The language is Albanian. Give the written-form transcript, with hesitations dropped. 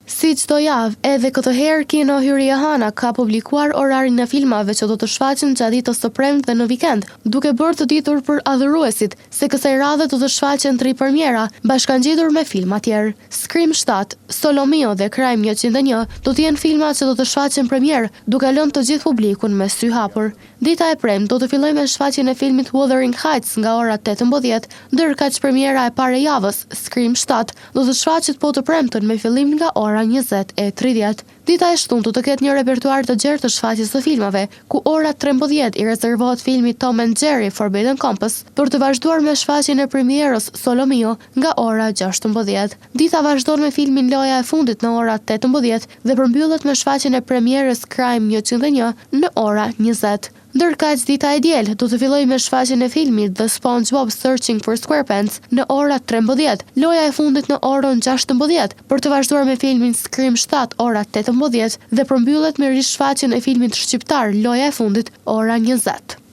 Si çdo javë, edhe këtë herë Kino Hyri e Hana ka publikuar orarin e filmave që do të shfaqen gjatë ditës së premte dhe në vikend, duke bërë të ditur për adhuruesit se kësaj radhe do të shfaqen tri premiera, bashkangjitur me filma tjerë. Scream 7, Solo Mio dhe Crime 101 do të jenë filma që do të shfaqen premierë, duke lënë të gjithë publikun me sy hapur. Dita e premte do të fillojë me shfaqjen e filmit Wuthering Heights nga ora 18, ndërkaq premiera e parë e javës, Scream 7, do të shfaqet po të premten me fillim nga ora 20:30. Dita e shtunë do të ketë një repertuar të gjerë të shfaqjes së filmave, ku ora 13 i rezervohet filmi Tom and Jerry Forbidden Compass, për të vazhduar me shfaqjen e premierës Solo Mio nga ora 16. Dita vazhdon me filmin Loja e fundit në ora 18 dhe përmbyllet me shfaqjen e premierës Crime 101 në ora 20. Ndërkaq dita e diel do të fillojë me shfaqjen e filmit The SpongeBob Searching for SquarePants në ora 13, loja e fundit në orën 16, për të vazhduar me filmin Scream 7 ora 18 dhe përmbyllet me rishfaqjen e filmit shqiptar Loja e fundit ora 20.